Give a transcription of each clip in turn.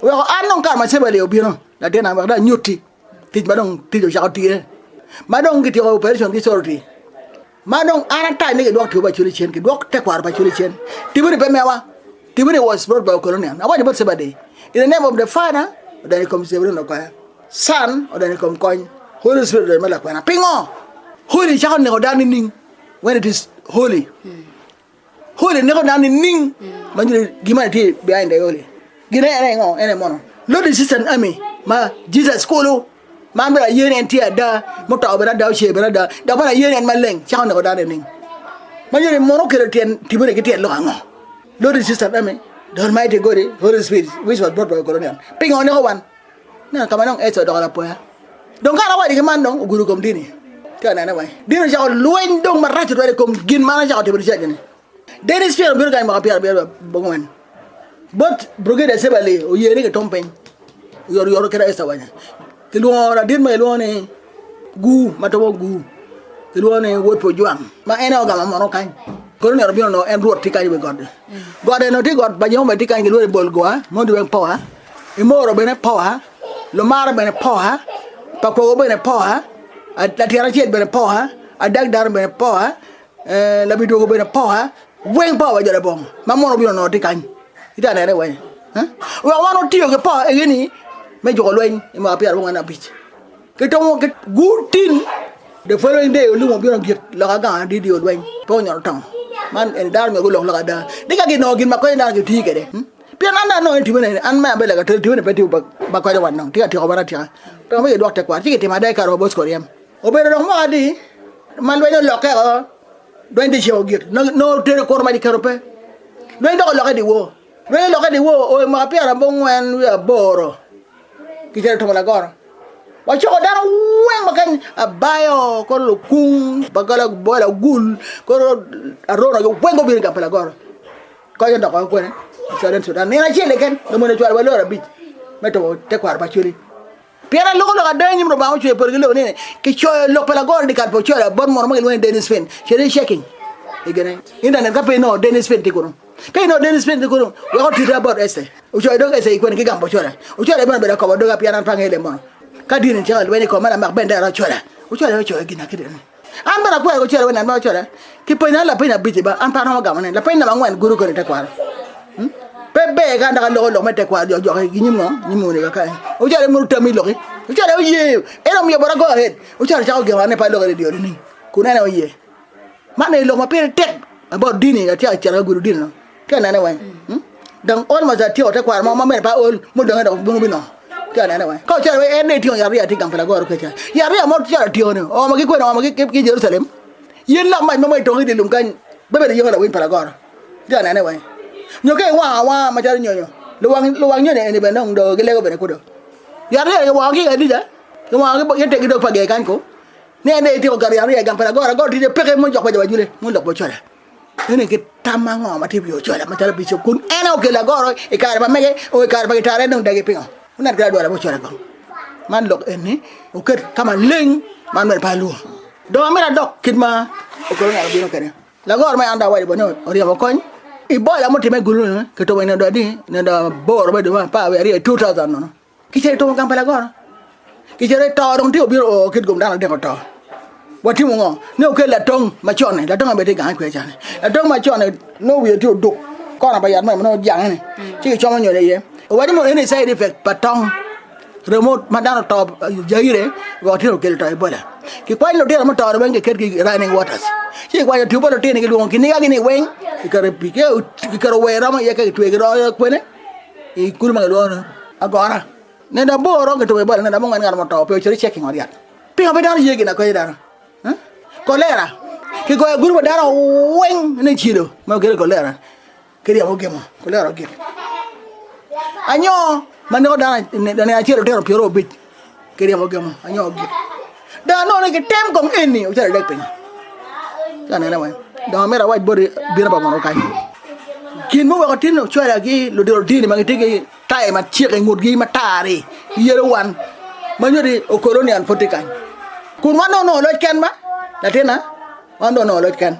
Oweko an dong kare ma Cebali obino, latinna wek dong anyutti tic ma dong tic ocako tiye, ma dong gityeko operation ki soroti, ma dong an atac ni gidwok tipo pa Acholi cen, gidwok tekwaro pa Acholi cen. Tipo-ni pe mewa, tipo-ni was brought by Okolonian. Awaco bot Cebadi, in the name of the Father, odonyo i kom Cebadi onongo konya, Son odonyo i kom kony, Holy Spirit odonyo me lakwena. Pingo? Holy cako neko dano nining when it is holy? Holy neko dano nining ma nyuto ni gin man tye behind the holy? Gin en aye ngo? En aye mono Lord Resistance Army ma Jesus kulu ma an bene aye ni en tye ada muto bene ada ocer bene ada dok bene aye ni en maleng cako neko dano nining? Ma nyuto ni mono okelo tyen tipone ki tyen lok ango? Lord Resistance Army, the Almighty God, Holy Spirit which was brought by colonial. Pingo neko wan? Neno ka ma dong Ecau odoko lapoya. Dong kare awaco ki man dong ogudo kom dini. Tye ka nene wai. Dini ocako lweny dong marac tutwal i kom gin ma an acako timo research-ni. Dennis Pierre obino kany mwaka 74. Bot Brigadier Sebali oye ni kitum piny. Oyotoyot kit Esther owaco. Kilwongo ladit ma kilwongo ni Gu ma tumo Gu. Kilwongo ni Wod pa Ojwang ma en aye ogamo mono kany. Kono nino obino onongo en rwot tye kany i wi got. Got eno tye got pa Jehovah tye kany kilwongo ni Bolgoa mo tye weng poa. Imoro bene poa, lumaro bene poa, pakwogo bene poa, latyena acel bene poa, adag dano bene poa, labidwogo bene poa, weng poa wa jo labongo ma mono obino onongo tye kany. Itye ka nene weng? Wek wan otiyo ki poa egi-ni me juko lweny i mwaka pyerabongwen abic. Kitongo ki gutin the following day olum obino gik loka gang adidi olweny pe onyono tongo. Man eni dano myero gulok lok ada ni ka ginongo gin ma konyo dano gitiyo kwede. Pien an dong anongo ni timone an me abedo lakatel timone pe timo ma konyo wan dong tye ka tyeko wan atyeka. Dong myero gidwok tekwaro ci gitimo ada i kare pa Bosco Oryem. Obedo dong mwaka adi ma lweny olokke o lweny dyeceng ogik nongo tero kuro ma giketo pe. Lweny dok olokke dyewor. Lweny olokke dyewor o i mwaka pyerabongwen wiye aboro kicito tumo lagoro. Wacoko dano weng ma kany abayo koro lukung bagala bola ogul koro arona weng gubino i gang pa lagoro. Konyo dok woko kwene i Southern Sudan nino acel keken lumone ocwalo wa lori abic me tumo tekwaro pa Acholi. Pien aloko lok ada i nyim Lubanga mucweyo polo ki lobo ni kicoyo lok pa lagoro i dyekal pa Ocola bot muno ma gilwongo ni Dennis Finn. Cit i checking i gine internet ka pe inongo Dennis Finn tye kunu. Ka inongo Dennis Finn tye kunu wek otite bot Esther. Ocoyo dog Esther i kwene ki gamo Ocola. Ocola bene obedo akobo doga pien an pe angeyo leb mono. Ka dini tye ka lweny i koma lamak bendera Ocola. Ocola aye ocoyo gin akite ni. An bene akwero ki cere nen ma ocwala ki penya lapeny abic ba an pe aromo gamo ne lapeny namba angwen gudo kodi tekwaro hmm? Pe ber ka an dok aloko lok me tekwaro jo joki ginyim ngo nyim muni ka kae ocwala mono tami loki ocwala oye en omiyo bota go ahead ocwala cako gemo an pe aloko i radio nining kun en oye man aye lok ma pire tek about dini atye ka cito ka gudo dini no Tye ka nene weng. Dong almost atyeko tekwaro mo ma mere pe aol mudonge dok bino binongo. Tye ka nene weng. Ka ocito weng en dong etingo yat riya tye i gang pa lagoro keca. Yat riya mo calo otingo ni oomo ki kwene oomo ki Jerucalem. Yen lok mac ma mo itong i dye lum kany pe bedo yengo lawiny pa lagoro. Tye ka nene weng. Nyo ka iwango awanga macalo nyonyo, luwang luwang nyonyo eni bene dong dong gilego bene kudo. Yat riya giwango ki Elija, giwango ki gitegi dog pa ger kany ko. Ni en dong etyeko gato yat riya i gang pa lagoro, agoro tye peke mo jok pa jo bajule mo lok bocole. Eni ki tam ango ma tye i wi Ocola macalo bicop kun en aye okelo agoro i kare pa mege o i kare pa gitara en dong dagi pingo? Wunen kit adwala pa Ocola kong. Man lok eni oket ka maleng man mere pe alwor. Dong amito adok kit ma okelo ngat obino kwede. Lagoro me an dong awaco bot ni oryemo kony i bola mutimme i gulu-ni kitumo i nino adi? Nino aboro me dwe me apar wiye aryo i 2000 nono. Kicito i tumo gang pa lagoro. Kicito i to dong tye obino oo kit gum dano adek oto. Watimo ngo? Ni okel latong macon-ni, latong aye bene tye i gange kwede cani. Latong macon-ni nongo wiye tye oduk, kona pa yat moni nongo ojange ni, ci kicomo nyonyo iye. Owaco ni eni side effect pa tong remo ma dano oto Zaire wek otyeno okelo to Ebola. Kikwanyo lutino muto-ni weng kiketgi i running waters. Ci kikwanyo tipo pa lutino kilwongo kinigagi ni weng kiketo i pii, kiketo wer romo iye ka kitweyo ki kwene. I kulu ma kilwongo ni Agora. Nino aboro gitumo Ebola, nino abongwen ngat mo oto pe ocito i ceking ot yat. Pingo pe dano ye gin akonyo dano? Kolera. Kigoyo gurup pa dano weng ni cilo ma okelo kolera. Kiryemo gemo, kolera ogik. Anyo ma neko dano nino acel otero pyero abic. Kiryemo gemo anyo ogik. Dong anongo ni kitem kong eni ocito adek piny. Ka nene weng. Dong amito awac boti bino pa muno kany. Gin muweko tin ocwala ki ludito dini ma gitye ki tai macek i ngutgi matar-ri giyelo wan ma nyuto ni okolonial pud tye kany. Kun wan dong onongo loc ken ba latinna. Wan dong onongo loc ken.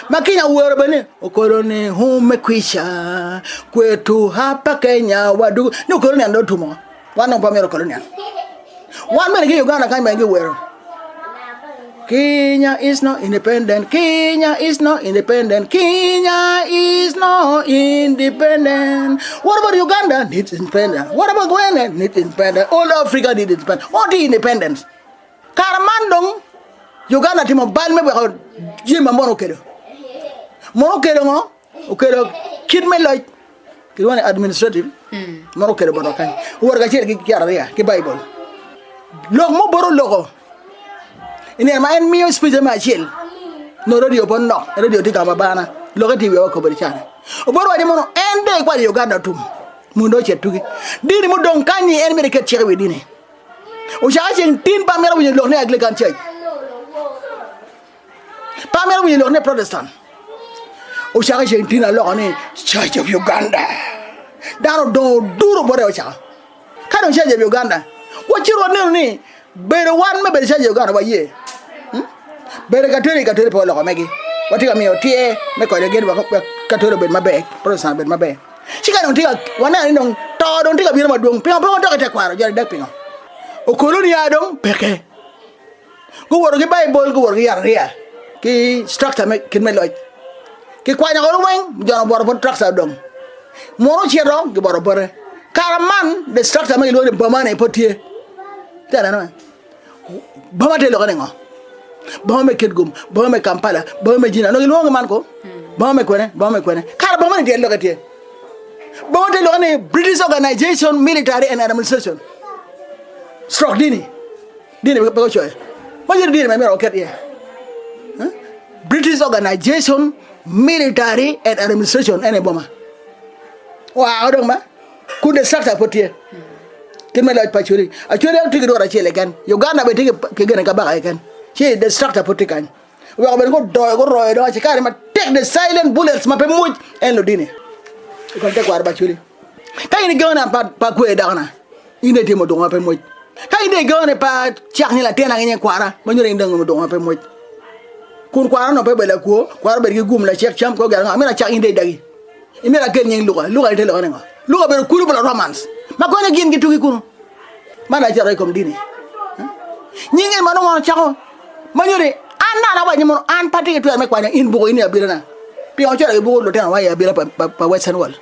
Ma Kenya owero bene ni Okoloni umekwisha kwetu hapa Kenya wadugu. Ni okoloni an dong otumo. Wan dong pe wamito okoloni an. Wan bene ki Uganda kany bene giwero. Kenya is not independent. Kenya is not independent. Kenya is not independent. What about Uganda? Needs independence. What about Guyana? Needs independence. All Africa needs independence. What is independence? Kare man dong Uganda timo bal me weko jami ma mono okelo. Mono okelo ngo? Okelo kit me loc kilwongo ni administrative mono okelo botwa kany. Owoto kacel ki yat ariya ki Baibul. Lok mo bot oloko i nino ma en miyo speech me acel nongo radio pe onok, radio tye ka mabana lokke tye i wiwa kobedi cani. Obot owaco ni mono en dong ekwanyo Uganda otum mundo ocit tugi. Dini mudong kany-nyi en myero eket cik i wi dini. Ocako ceng tin pe amito winyo lok ni Anglican Church. Pe amito winyo lok ni Protestant. Ocako ceng tin aloko ni Church of Uganda. Dano odongo oduro bote ocako. Ka dong Church of Uganda, wacito waneno ni bedo wan me bedo Church of Uganda waye. Hmm? Bedo Katoli, Katoli pe oloko megi. Watye ka miyo tye me konyo gin wek Katoli obed maber, Protestant obed maber. Ci ka dong tye ka waneno ni dong to dong tye ka bino madwong, pingo pe wadok i tekwaro jo adek pingo? Okolo niya dong peke. Guwoto ki Baibul, guwoto ki yatariya ki structure me kit me loc. Kikwanyo kono weng, jo obwoto bot structure odong. Muno ocito, gibwoto bote. Kara man, the structure ma gilwongo ni boma-ni pud tye. Itye ka neno? Boma te lokke ningo? Boma me Kitgum, boma me Kampala, boma me Jinja. Onongo gilwongo man ko? Boma me kwene, boma me kwene. Kara boma ni tyen lokke tye. Boma te lokke ni British Organization Military and Administration. Stroke dini. Dini pe ocoyo. Ma jiri dini ma myero oket iye. British Organization Military and Administration ene boma. Oa dong ma. Kun the structure pud tye. Kit me loc pa Acholi. Acholi tye ki dwor acel keken. Uganda bene tye ki gine kabaka keken. Ci the structure pud tye kany. Oweko bene gudoyo guroyo dong acikari matek the silent bullets ma pe mwoc en ludini i kom tekwaro pa Acholi. Ka in igengo ni an pe akwer dakona, in dong itye mudungo ma pe mwoc. Ka in dong igengo ni pe acak nying latinna ki nying kwara, ma nyuto ni in dong mudungo ma pe mwoc. Kun kwara onongo pe obedo lakwo, kwara obedo ki gum lacek cam kor gin ango, amito acak in dong idagi. Imito akel nying Luka. Luka ni te lokke ningo? Luka obedo kulu pa Luromans ma konyo gin gitugi kunu. Man acito i kom dini. Nying en ma nongo wan ocako ma nyuto ni an nana awaco ni mono an pe atye ki twero me kwanyo in buko in i abirana. Pingo ocito ki buko lutino wa i abira pa Western World?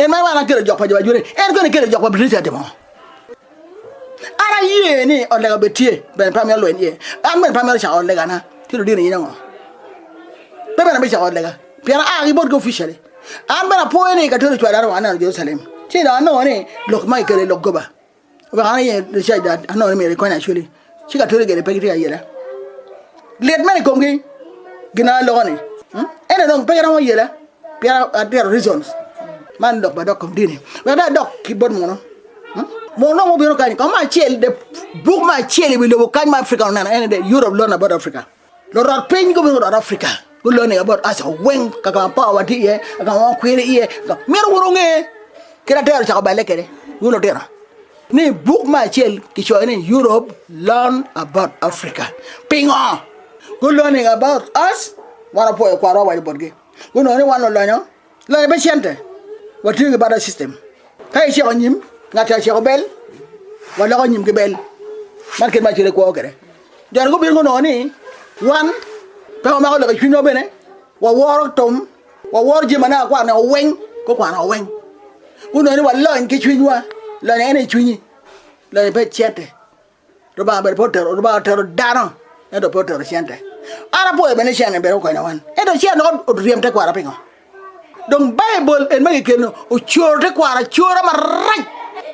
En ma wan akelo jok pa jo Ajuri, en kono ekelo jok pa British atimo. An aye ni ot lega obed tye, bene pe amito lweny iye. An bene pe amito cako ot legana. Ci ludini in ango? Pe bene abicako ot lega. Pien aa ki botgi officially. An bene apwoyo ni Katoli ocwala dong aneno Jerucalem. Ci dong anongo ni lok ma kikelo i lok goba. Oweko an aye research that anongo ni myero ikonya actually. Ci Katoli gire pe gitye ka yela. Lit meno i komgi gin ma aloko ni. Ento dong pe giromo yela pien atito reasons. Man lok ma dok kom dini. Wek dong adok ki bot muno. Muno dong mubino kany kong me acel the book me acel i wi lobo kany ma Africa oneno en aye the Europe learn about Africa. Lurot piny gubino gurot Africa, gulone bot Asia weng, ka ka ma power tye iye, ka ka ma kwiri iye. Myero wun wunge kit atero ocako balle kwede, wun lutino, ni buk me acel kicoyo ni Europe learn about Africa. Pingo? Gu learning about us, wan wapwoyo kwarwa wawaco botgi. Gunongo ni wan lulonyo, Lonyo pe cente, watiyo ki barter system. Ka iceko nyim, ngat ca oceko bel, waloko nyim ki bel. Man kit ma acwele kwo kwede. Jo-ni gubino gunongo ni wan pe wamako lok i cwinywa bene, waworo tum, waworo jami ma naka kwane weng, gukwano weng. Gunongo ni walony ki cwinywa, lonyo en aye i cwinyi, lonyo pe cente. Lubanga bene pe otero, Lubanga otero dano, ento pe otero cente. An apwoyo bene ni cente bene okonyo wan, ento cente dok oryem tekwaro pingo? Dong Baibul en ma kikelo ocoro tekwaro acora marac,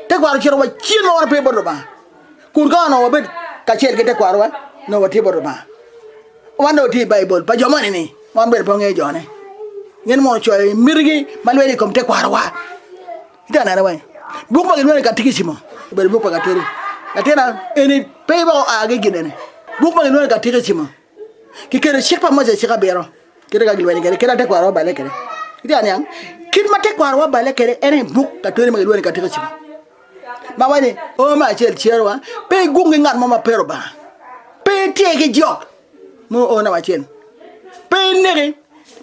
tekwaro ocito wa cen ma wan pe bot Lubanga. Kun ka onongo wabed kacel ki tekwarowa, nongo watye bot Lubanga. Wan dong watye i Baibul pa jo moni-ni, wan bene pe wangeyo jone. Gin mono ocoyo i mitigi ma lweny i kom tekwarowa. Itye ka nene weng? Buk ma gilwongo ni Katikicimo obedo buk pa Kateri. Latina eni pe weko oa ki i gin eni. Buk ma gilwongo ni Katikicimo kikelo cik pa Moses cik abiro kite ka gilwenyo kwede kit ma tekwarowa obale kwede. Itye ka niang? Kit ma tekwarowa obale kwede en aye buk Kateri ma gilwongo ni Katikicimo ma waco ni o me acel cerowa pe igung ki ngat mo ma pe Lubanga pe itye ki jok mo o namba acel. Pe ineki,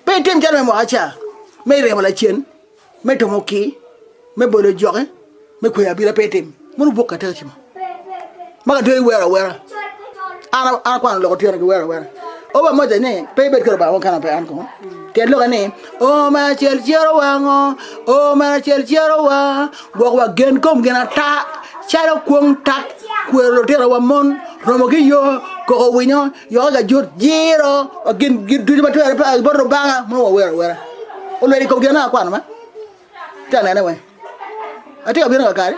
pe itim calo me mwaka ca, me ryemo lacen, me tumo kir, me bolo joki, me kweyo abila pe itim. Mono buk katekicimo ma ka dong iwero awera. An an akwano lok otyeno ki wero awera. Oba moja ni pe ibed ki Lubanga mo kene pe an kono. Tyen lokke ni o me acel cero wango, o me acel cero wa, gwok wa gen kom gin ata calo kwong tak kwero lutino wa mon romo ki yo koko winyo yoka gajut jiro wa gin gin ducu ma twere pe bot Lubanga mono wawero awera. Olweny i kom gin ma akwano ma. Tye ka nene weng. Atye ka bino kakare.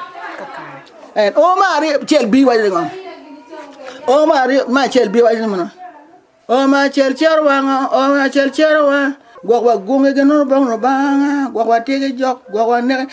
En o ma aryo cel bi waco ni ngo? O ma aryo ma acel bi waco ni ngo? O ma acel cero wanga, o ma acel cero wa. Gwok wa gungi gi nono bong Lubanga, gwok wa tye ki jok, gwok wa neki,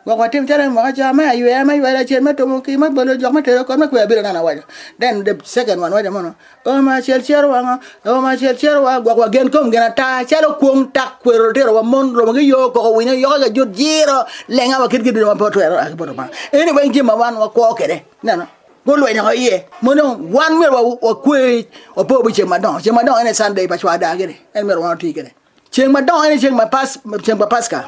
gwok wa tim calo mwaka ca me aywer, me ywelo acel, me tumo ki, me bolo jok, me tedo kot, me kweyo abiro nano awaco. Then the second one waco mono, O ma acel cero wanga, o ma acel cero wa, gwok wa gen kom gin ata, calo kwong tak kwero lutino wa mon romo ki yo koko winyo yoka ka jut jiro lenga wa kit gi ducu ma pe otwero a ki bot Lubanga. Eni weng jami ma wan wakwo kwede. Ineno? Gulwenyo oko iye. Mon dong wan myero wakwe wapo pi ceng madongo. Ceng madongo en aye Sunday pa cwar daa gini. En myero wan oti kwede. Ceng madongo en aye ceng ma pas, ceng pa Paska.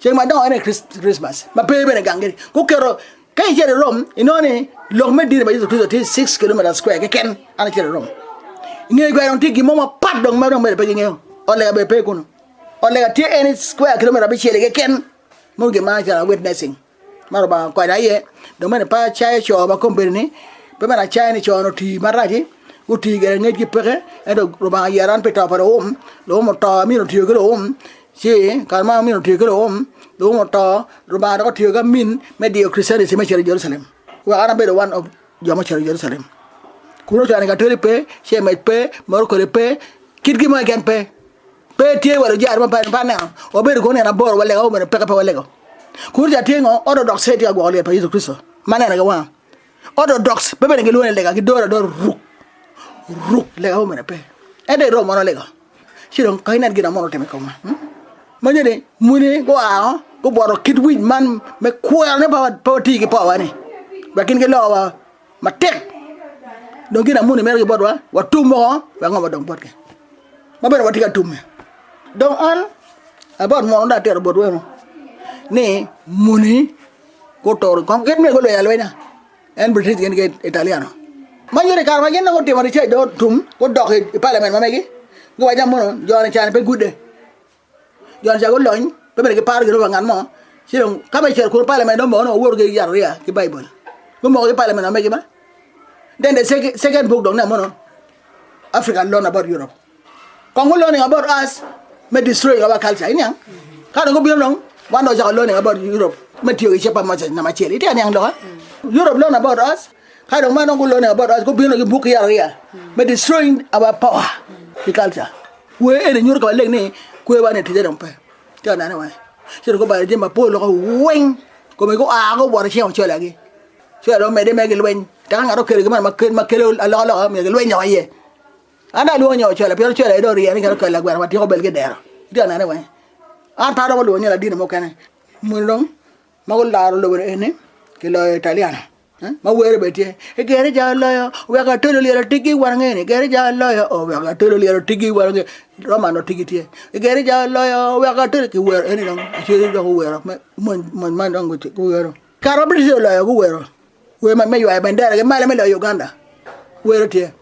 Ceng madongo en aye Christmas ma pe bene gang gini. Guketo ka icito i Rome inongo ni lok me dini pa Yecu Kricito tye 6 kilometer square keken an acito i Rome. Inge gweno dong tye gin mo mapat dong ma dong mere pe gingeyo. Ot lega bene pe kunu. Ot lega tye en square kilometer abicel keken. Mono gin ma acalo witnessing. Ma Lubanga okonya iye, dong bene pe acayo co ma kombeddi-ni, pe bene acayo ni co-ni oti marac-ci, guti gire ngecgi peke, ento Lubanga oyero an pi to pa luum, luum oto, amin otiyo ki luum, ci kare ma amin otiyo ki luum, luum oto, Lubanga dok otiyo ki amin me diyo Christianity me cito i Jerucalem, wek an abedo one of jo ma ocito i Jerucalem. Kun ocoyo ni Katoli pe, CMH pe, Morokole pe, kit gin mo keken pe. Pe tye wa lujaro ma pe aneno. Wabedo kono nino aboro walego bene peke pe walego. Kun ca tye ngo? Orthodox tye ka gwoko lyel pa Yecu Kricito ma aneno ki wanga. Orthodox pe bene gilwongo ni lega gidoro adora ruk ruk lega mo bene pe. Ento i Rome mono lego. Ci dong ka inen gin ma mono otimo i koma. Ma nyo ni muni gua gubwoto kit wic man me kwero ni pe wati ki power ni wek gin gilowa. Matek dong gin amuni mito ki botwa, watum woko wek ngo odong botgi ma bene watye ka tumme. Dong an about muno dong atito botwu eno ni muni guturo kong gin myero gulweny alwenya en British gin ki Italiano ma nyuto i kare ma gin dong gutimo research dong otum gudok i parliament ma megi guwaco ni mono jo-ni cani pe gude. Jo-ni ca gulony, pe bene giparo gin mo pa ngat mo, ci dong ka ma icito kunu parliament dong omoko ni wawoto ki yatariya ki Baibul. Gumoko ki parliament ma megi ba. Then the second book dong ne mono Africa learn about Europe. Kong gu learning about us me destroying our culture. Iniang? Ka dong gubino dong wan dong wacako learning about Europe me tiyo ki cik pa Moses namba acel. Itye ka niang loka? Europe learn about us. Ka dong man dong gu learning about us gubino ki book ki yatariya me destroying our power ki culture. Wer eni nyuto ka maleng ni kwerwa ni ticce dong pe. Tye ka nene weng. Ci dong gubalo jami mapol loko weng. Kome gua guwoto ceng ocolagi. Cola dong omedde mere ki lweny. Tek ka ngat okelo gin mo ma kelo alokaloka myero gilweny woko iye. An dong alwongo nyo ocola pien ocola aye dong oryene kit okelo lagweno wa tiko bel ki dero. Itye ka nene weng. An pe aromo lwongo nyo ladini mukene. Muni dong ma gularo lobo eni kiloyo Italiano. Ma were bene tye, Gerija oloyo, wek atol olyel otigi wange ni, Gerija oloyo, oh, wek atol olyel otigi wange, Roman otigi tye, Gerija oloyo, wek atol, kiwero eni dong, acweri dong guwero, mony mony man dong guwero. Kare ma British oloyo guwero, wer me ywayo bendera ki malo me loyo Uganda, wero tye.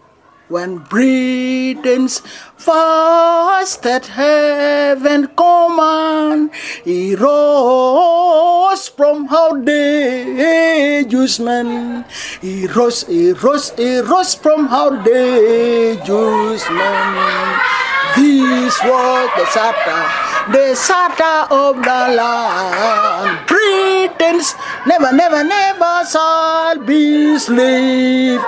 When Britain's first at heaven command, he rose from how day Jews men. He rose, he rose, he rose from how day Jews men. This was the Satan, the Satan of the land. Britain's Never, never, never shall be slave.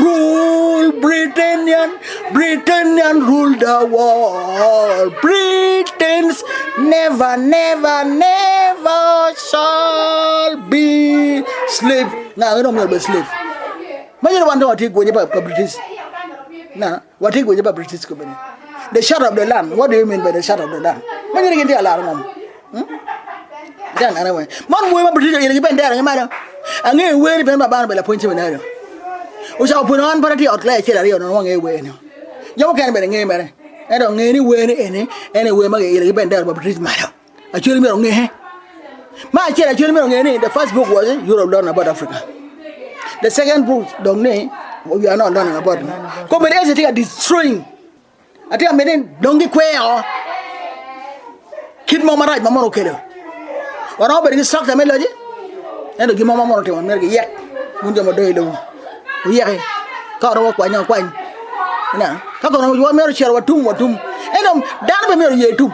Rule Britannian, Britannian rule the world. Britons never, never, never shall be slave. Nga ngino myero bed slave. Ma nyero wan dong watye gwenye pa, pa British. Na, watye gwenye pa British kobeni. The shot of the land. What do you mean by the shot of the land? Ma nyero gin tye ka laro ngom. Man wer ma British oilo ki bendera ki malo. Angeyo wer ni pien babana obedo lapwony ceminario. Ocako pwonyo an pud atye i ot kilaci acel aryo nongo angeyo wer ni. Jo mukene bene ngeyo mere. Ento nge ni wer ni eni en aye wer ma kiilo ki bendera pa British malo. Acholi myero onge. Me acel Acholi myero onge ni the first book was Europe learn about Africa. The second book dong ni we are not learning about. Kobedi eci tye ka destroying Atye ka miti ni dong gikweo kit mo marac ma mono okelo. Waromo bedo ki structure me loci, ento gin mo ma mono otimo myero giyek wun jo ma odong i lobo wuyeki ka waromo kwanye wakwany ineno ka kono wamito cito watum watum ento dano pe myero oye tum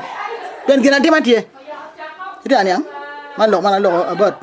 pien gin atima tye itye ka niang man lok man aloko about.